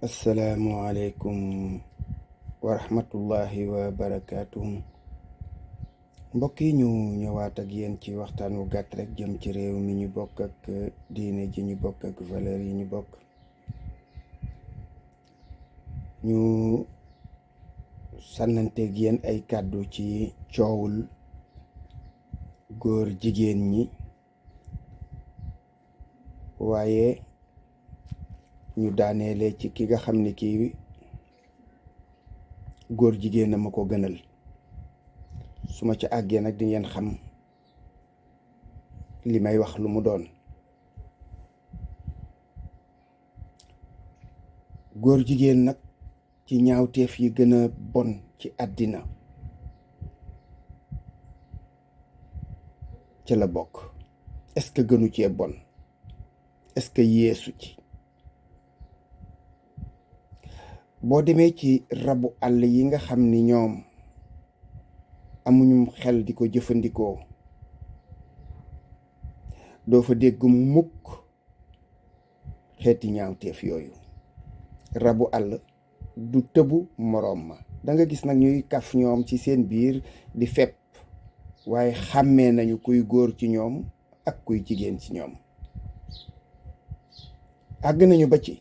asalaamualeykum wa rahmatullahi wa barakaatuhu. Mbokk yi ñu ñëwaat ak yéen ci waxtaan wu gàtt rek jëm ci réew mi ñu bokk ak diine ji ñu bokk ak valeur yi ñu bokk. ñu sànnanteeg yéen ay kàddu ci coowul góor jigéen ñi, waaye ñu daaneele ci ki nga xam ni kii góor jigéen a ma ko gënal. su ma ci àggee nag di ngeen xam li may wax lu mu doon. góor jigéen nag ci ñaawteef yi gën a bon ci àddina ci la bokk. est-ce que gënu cee bon? est-ce que yeesu ci? boo demee ci rabu àll yi nga xam ni ñoom amuñu xel di ko jëfandikoo, doo fa dégg mukk xeeti ñaawteef yooyu. rabu àll du tëbu moroom ma. da nga gis nag ñuy kaf ñoom ci seen biir di fepp, waaye xàmmee nañu kuy góor ci ñoom ak kuy jigéen ci ñoom. àgg nañu ba ci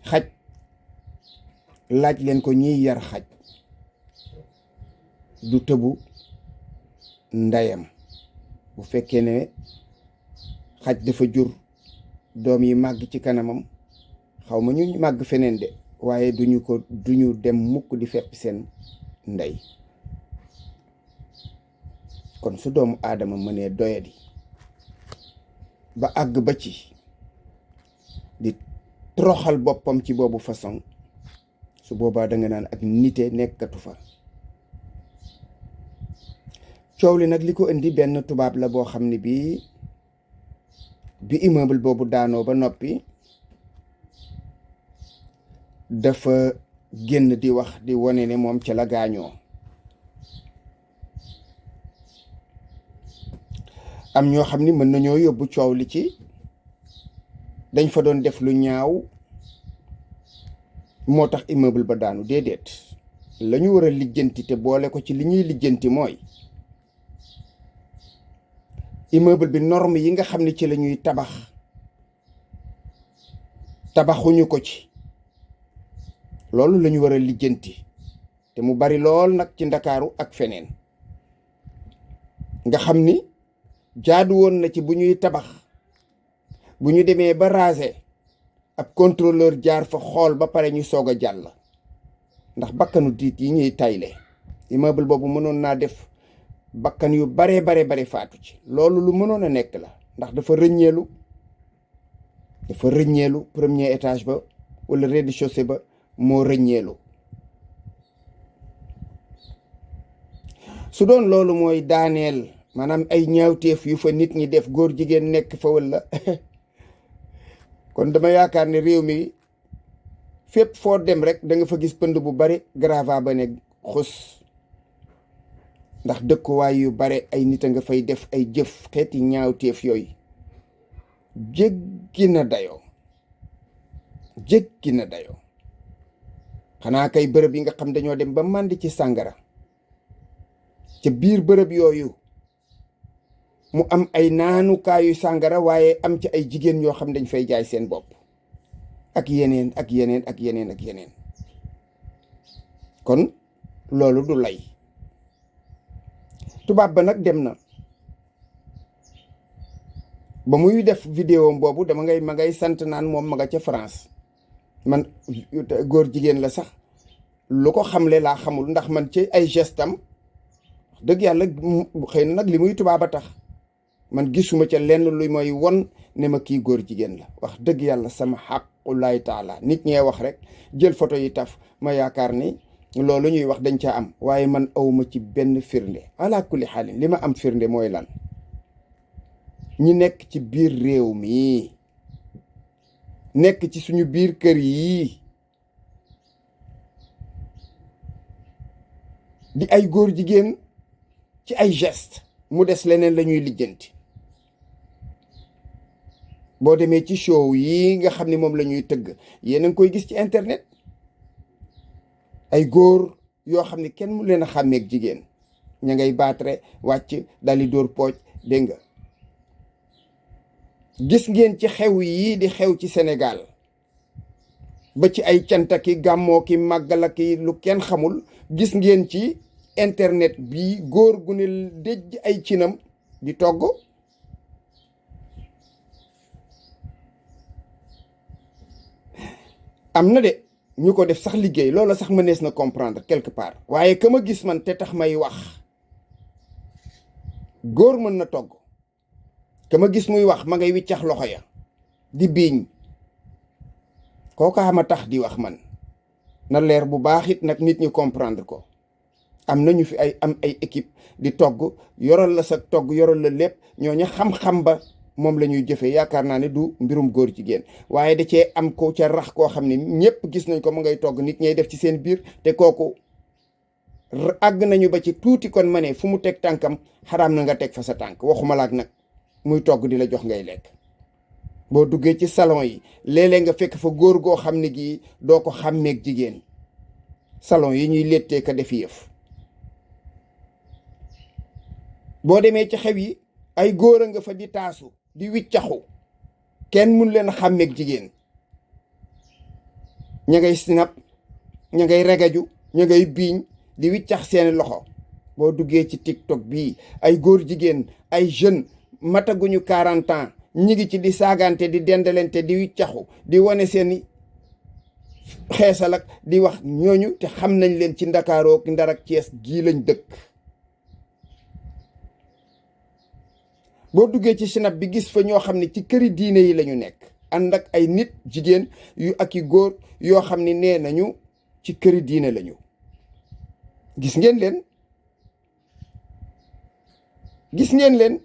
xaj, laaj leen ko ñiy yar xaj, du tëbu ndeyam. bu fekkee ne xaj dafa jur doom yi màgg ci kanamam, xaw ma ñu màgg feneen de, waaye duñu dem mukk di fepp seen ndey. kon su doomu aadama mënee doyadi ba àgg ba ci di toroxal boppam ci boobu façon, su boobaa da nga naan ak nite nekkatu fa. coow li nag li ko indi benn tubaab la boo xam ne bi immeuble boobu daanoo ba noppi, dafa génn di wax, di wone ne moom ca la gaañoo. am ñoo xam ni mën nañoo yóbbu coow li ci dañ fa doon def lu ñaaw moo tax immeuble ba daanu. déedéet, la ñu war a lijjanti te boole ko ci li ñuy lijjanti mooy immeuble bi norme yi nga xam ne ci la ñuy tabaxuñu ko ci. loolu la ñu war a lijjanti te mu bari lool nag ci Ndakaaru ak feneen. nga xam ni jaadu woon na ci bu ñuy tabax, bu ñu demee ba raser, ab contrôleur jaar fa xool ba pare ñu soog a jàll. ndax bakkanu tiit yi ñuy tayle, immeuble boobu mënoon naa def bakkan yu bare faatu ci. loolu lu mënoon a nekk la, ndax dafa rëññeelu premier étage ba wala rez-de-chaussée ba moo rëññeelu. su doon loolu mooy daaneel, maanaam ay ñaawteef yu fa nit ñi def, góor jigéen nekk fa walla kon dama yaakaar ne réew mi fépp foo dem rek da nga fa gis pënd bu bari, grava ba ne xus. ndax dëkkuwaay yu bare ay nit a nga fay def ay jëf, xeeti ñaawteef yooyu jéggi na dayoo. xanaa kay bërëb yi nga xam dañoo dem ba màndi ci sàngara, ca biir bërëb yooyu mu am ay naanukaayu sàngara, waaye am ci ay jigéen yoo xam dañ fay jaay seen bopp, ak yeneen. kon loolu du lay. tubaab ba nag dem na ba muy def vidéo boobu, ma ngay sant naan moom ma nga ca France. man góor jigéen la sax, lu ko xamle laa xamul, ndax man ci ay gestam dëgg yàlla xëy na nag li muy tubaab a tax man gisuma ca lenn lu mooy won ne ma kii góor jigéen la. wax dëgg yàlla sama xaqulaay taala, nit ñee wax rek jël photo yi taf, ma yaakaar ni loolu ñuy wax dañ caa am, waaye man awma ci benn firnde. ala kulli xaalin li ma am firnde mooy lan? ñi nekk ci biir réew mi, nekk ci suñu biir kër yi, di ay góor jigéen ci ay geste, mu des leneen la ñuy lijjanti. boo demee ci show yi nga xam ni moom la ñuy tëgg yéen a ngi koy gis ci internet ay góor yoo xam ne kenn mu leen a xàmmeeg jigéen ña ngay baatre wàcc dali dóor pooj dégg nga gis ngeen ci xew yii di xew ci Sénégal ba ci ay canta ki gàmmoo ki màggal ki lu kenn xamul gis ngeen ci internet bi góor gu ne déj ay cinam di togg. am na de ñu ko def sax liggéey loola sax mënees na comprendre quelque part waaye ka ma gis man te tax may wax góor mën na togg ka ma gis muy wax ma ngay wiccax loxo ya di biiñ kooka ama tax di wax man na leer bu baax it nag nit ñi comprendre ko. am na ñu fi am ay équipe di togg yoral la sa togg yoral la lépp ñooñu xam-xam ba moom la ñuy jëfee yaakaar naa ne du mbirum góor jigéen waaye da cee am ko ca rax koo xam ne ñëpp gis nañ ko mu ngay togg nit ñay def ci seen biir te kooku àgg nañu ba ci tuuti kon ma ne fu mu teg tànkam xaraam na nga teg fa sa tànk waxuma laak nag muy togg di la jox ngay lekk. boo duggee ci salon yi léeg-léeg nga fekk fa góor goo xam ne gii doo ko xàmmeeg jigéen salon yi ñuy léttee ka def yëf. boo demee ci xew yi ay góor a nga fa di taasu di wiccaxu kenn mun leen xàmmeeg jigéen ña ngay snap ña ngay regaju ña ngay biiñ di wiccax seeni loxo. boo duggee ci TikTok bii ay góor jigéen ay jeunes mataguñu 40 ans ñi ngi ci di saagante di dendalante di wiccaxu di wane seeni xeesal ak di wax ñooñu te xam nañ leen ci Ndakaaroo Ndar ak Cees gii lañ dëkk. boo duggee ci sinap bi gis fa ñoo xam ne ci këri diine yi lañu nekk ànd ak ay nit jigéen yu ak i góor yoo xam ne nee nañu ci këri diine lañu. gis ngeen leen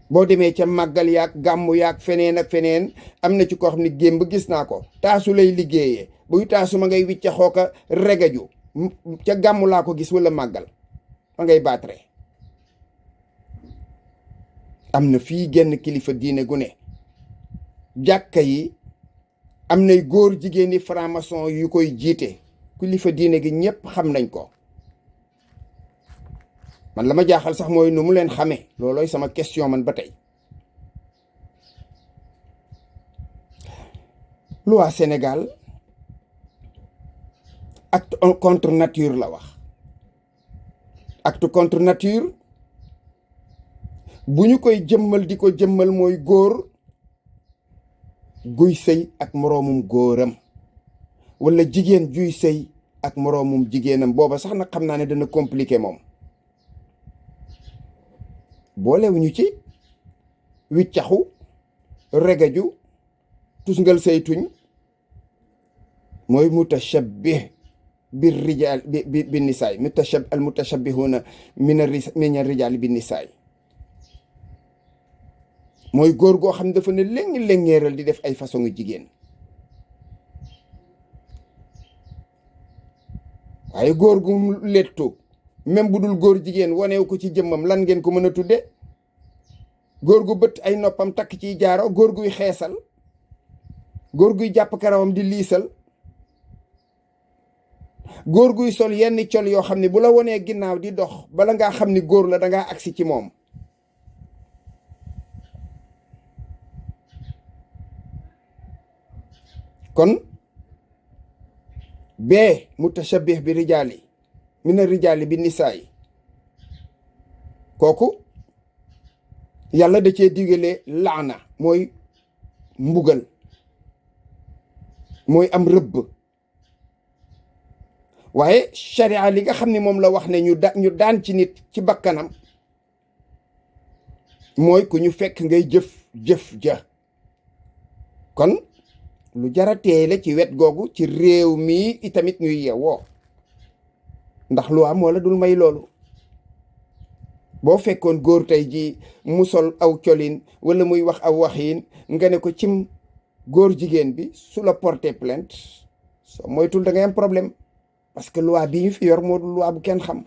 boo demee ca màggal yaag gàmmu yaag feneen ak feneen am na ci koo xam ne gémb gis naa ko taasu lay liggéeyee buy taasu ma ngay wicca xooka regaju ca gàmmu laa ko gis wala màggal ma ngay baatre. am na fii genn kilifa diine gu ne jàkka yi am nay góor jigéeni franc-maçon yu koy jiite kilifa diine gi ñépp xam nañ ko. man la ma jaaxal sax mooy nu mu leen xamee loolooy sama question man ba tey. loi Sénégal acte contre nature la wax. acte contre nature bu ñu koy jëmmal di ko jëmmal mooy góor guy sëy ak moroomum góoram walla jigéen juy sëy ak moroomum jigéenam. booba sax nag xam naa ne dana compliqué moom. boolewuñu ci wiccaxu regaju tusngal saytuñ mooy mutashabbih bir rijaal bi nisaay al mutashabbihuna min ar rijaal bi nisaay mooy góor goo xam ne dafa ne léngeeral di def ay façon jigéen. waaye góor gu lettu même bu dul góor jigéen waneew ko ci jëmmam lan ngeen ko mën a tudde? góor gu bët ay noppam takk ciy jaaro, góor guy xeesal, góor guy jàpp karawam di liisal, góor guy sol yenn col yoo xam ne bu la wonee ginnaaw di dox bala ngaa xam ni góor la dangaa agsi ci moom. kon bee mutashabbih bi rijaali mina rijaali bi nisaay kooku yàlla da cee digale laana mooy mbugal, mooy am rëbb. waaye sharia li nga xam ne moom la wax ne ñu daan ci nit ci bakkanam mooy ku ñu fekk ngay jëf ja. kon lu jara teele ci wet googu ci réew mi itamit ñuy yewwoo, ndax lu am wala dul may loolu. boo fekkoon góor tey ji mu sol aw colin wala muy wax aw waxiin nga ne ko cim góor jigéen bi su la porter plainte soo moytul da ngay am problème, parce que loi bi ñu fi yor moo dul loi bu kenn xam,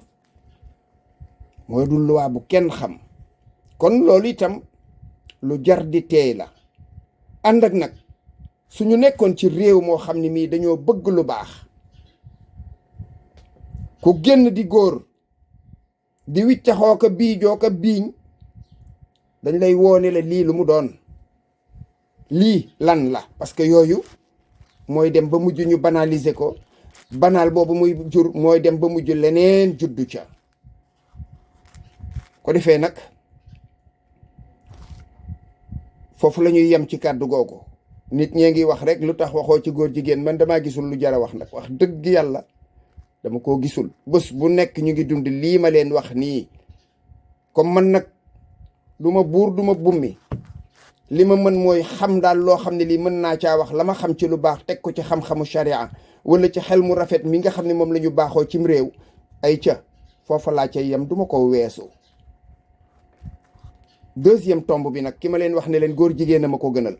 mooy dul loi bu kenn xam. kon loolu itam lu jar di teey la. ànd ak nag suñu nekkoon ci réew moo xam ne mii dañoo bëgg lu baax, ku génn di góor di wiccaxoo ka biijoo ka biiñ, dañ lay woone la lii lu mu doon, lii lan la. parce que yooyu mooy dem ba mujj ñu banaliser ko, banal boobu muy jur mooy dem ba mujj leneen juddu ca. ko defee nag foofu la ñuy yem ci kàddu googu. nit ñee ngi wax rek lu tax waxoo ci góor jigéen. man damaa gisul lu jar a wax nag, wax dëgg yàlla dama koo gisul. bés bu nekk ñu ngi dund lii ma leen wax nii. comme man nag du ma buur du ma bummi, li ma mën mooy xam daal loo xam ne lii mën naa caa wax la ma xam ci lu baax, teg ko ci xam-xamu sharia wala ci xel mu rafet mi nga xam ne moom la ñu baaxoo cim réew. ay ca foofa laa cay yem, duma ko weesu. deuxième tomb bi nag ki ma leen wax ne leen góor jigéen a ma ko gënal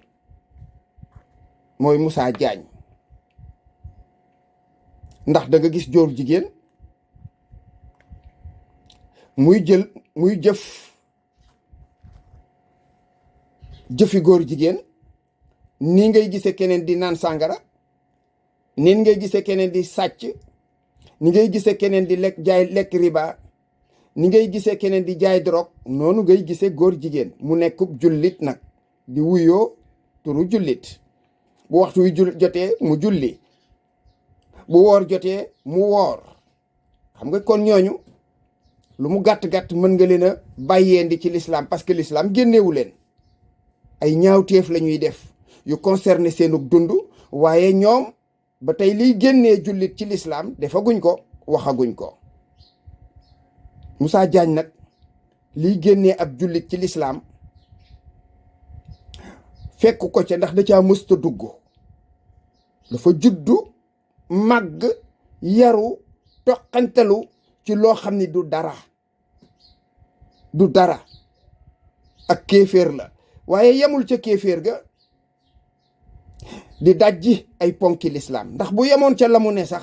mooy Moussa Diagne. ndax da nga gis góor jigéen muy jëfi góor jigéen, nii ngay gisee keneen di naan sàngara, nii ngay gisee keneen di sàcc, ni ngay gisee keneen di lekk riba, ni ngay gisee keneen di jaay drogue, noonu ngay gisee góor jigéen mu nekk jullit nag di wuyoo turu jullit. bu waxtu wi jotee mu julli, bu woor jotee mu woor. xam nga kon ñooñu lu mu gàtt-gàtt mën nga leen a bàyyeendi ci l'islam, parce que l'islam génnewu leen. ay ñaawteef la ñuy def yu concerné seenu dund, waaye ñoom ba tey liy génnee jullit ci l'islam defaguñ ko, waxaguñ ko. Moussa Diagne nag liy génnee ab jullit ci l'islam fekk ko ca, ndax da caa mësta dugg. dafa juddu màgg yaru toqantalu ci loo xam ni du dara ak kéeféer la. waaye yemul ca kéeféer ga di dajji ay ponki lislaam, ndax bu yemoon ca la mu ne sax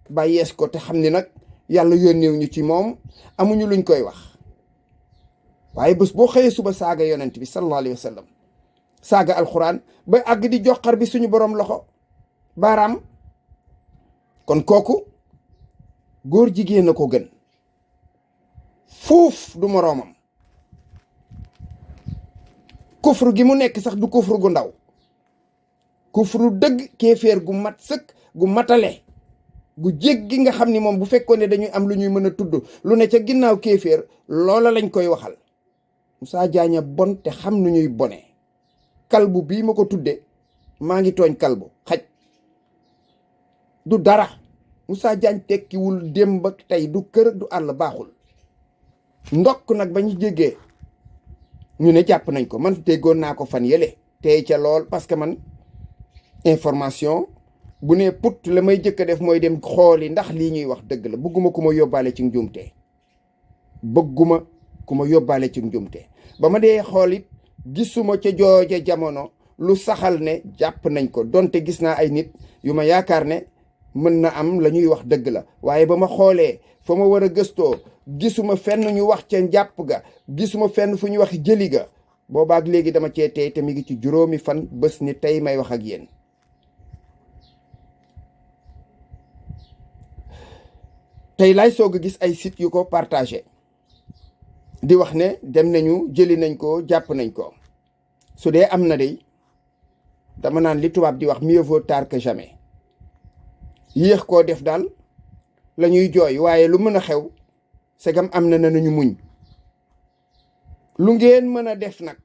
bàyyees ko te xam ni nag yàlla yónneew ñu ci moom, amuñu luñ koy wax. waaye bés boo xëyee suba saaga yonent bi sallallahu alayhi wa sallam, saaga alxuraan ba àgg di joxar bi suñu borom loxo baaraam, kon kooku góor jigéen a ko gën fuuf, du moroomam. kufru gi mu nekk sax du kufru gu ndaw, kufru dëgg, kéeféer gu mat sëkk, gu matale, gu jéggi nga xam ni moom bu fekkoon ne dañuy am lu ñuy mën a tudd lu ne ca ginnaaw kéeféer, loola lañ koy waxal. Moussa Diagne bon te xam nu ñuy bone. kalbu bii ma ko tudde maa ngi tooñ kalbu, xaj du dara. Moussa Diagne tekkiwul démb ak tey, du kër du àll, baaxul. ndokk nag ba ñu jéggee ñu ne jàpp nañ ko, man déggoon naa ko fan yële tey ca lool, parce que man information bu ne put la may jëkk a def mooy dem xooli ndax lii ñuy wax dëgg la. bëgguma ku ma yóbbaale ci njuumte, bëgguma ku ma yóbbaale ci njuumte. ba ma dee xool it gisuma ca jooja jamono lu saxal ne jàpp nañ ko, donte gis naa ay nit yu ma yaakaar ne mën na am la ñuy wax dëgg la. waaye ba ma xoolee fa ma war a gëstoo, gisuma fenn ñu wax ca njàpp ga, gisuma fenn fu ñu wax jëli ga. boobaak léegi dama cee tey te mi ngi ci juróomi fan bés ni tey may wax ak yéen. tey laay soog a gis ay site yu ko partagé di wax ne dem nañu jëli nañ ko, jàpp nañ ko. su dee am na day dama naan li tubaab di wax mieux vaut tard que jamais. yéex koo def daal la ñuy jooy, waaye lu mën a xew segam am na nañu muñ. lu ngeen mën a def nag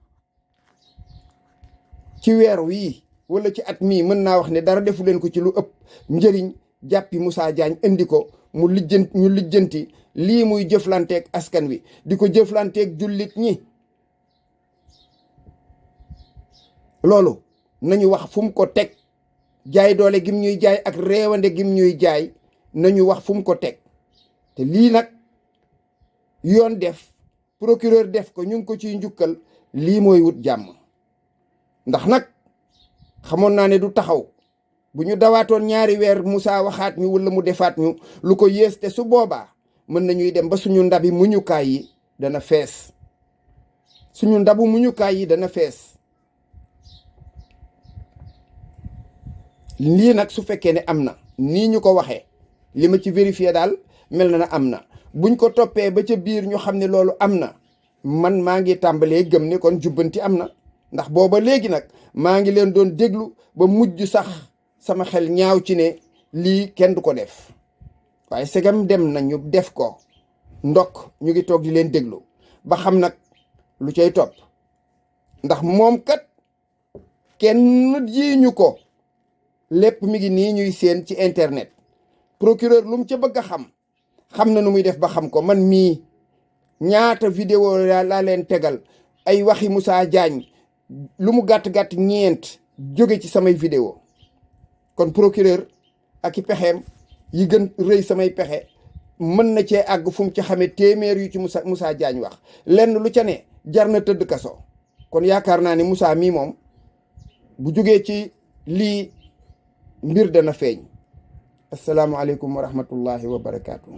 ci weer wii wala ci at mii, mën naa wax ne dara defu leen ko ci lu ëpp njëriñ jàppi Moussa Diagne indi ko ñu lijjanti lii muy jëflanteeg askan wi, di ko jëflanteeg jullit ñi. loolu nañu wax fu mu ko teg. jaay doole gim ñuy jaay ak réewande gim ñuy jaay, nañu wax fu mu ko teg. te lii nag yoon def, procureur def ko, ñu ngi ko ciy njukkal. lii mooy wut jàmm. ndax nag xamoon naa ne du taxaw. bu ñu dawaatoon ñaari weer Moussa waxaat ñu wala mu defaat ñu lu ko yées, te su boobaa mën nañuy dem ba suñu ndabi muñukaay yi dana fees. suñu ndabu muñukaay yi dana fees. lii nag su fekkee ne am na nii ñu ko waxee, li ma ci vérifié daal mel na am na. buñ ko toppee ba ca biir ñu xam ne loolu am na, man maa ngi tàmbalee gëm ne kon jubbanti am na. ndax booba léegi nag maa ngi leen doon déglu ba mujj sax sama xel ñaaw ci ne lii kenn du ko def. waaye segam dem nañu def ko, ndokk ñu ngi toog di leen déglu ba xam nag lu cay topp. ndax moom kat kenn jiiñu ko, lépp mi ngi nii ñuy seen ci internet. procureur lu mu ca bëgg a xam na nu muy def ba xam ko. man mii ñaata vidéo laa leen tegal, ay waxi Moussa Diagne lu mu gàtt-gàtt 4 jóge ci samay vidéo. kon procureur ak i pexeem yi gën rëy samay pexe mën na cee àgg fu mu ci xamee téeméer yu ci Moussa Diagne wax, lenn lu ca ne jar na tëdd kaso. kon yaakaar naa ni Moussa mii moom bu jógee ci lii mbir dana feeñ. asalaamualeykum wa rahmatullahi wa barakaatu.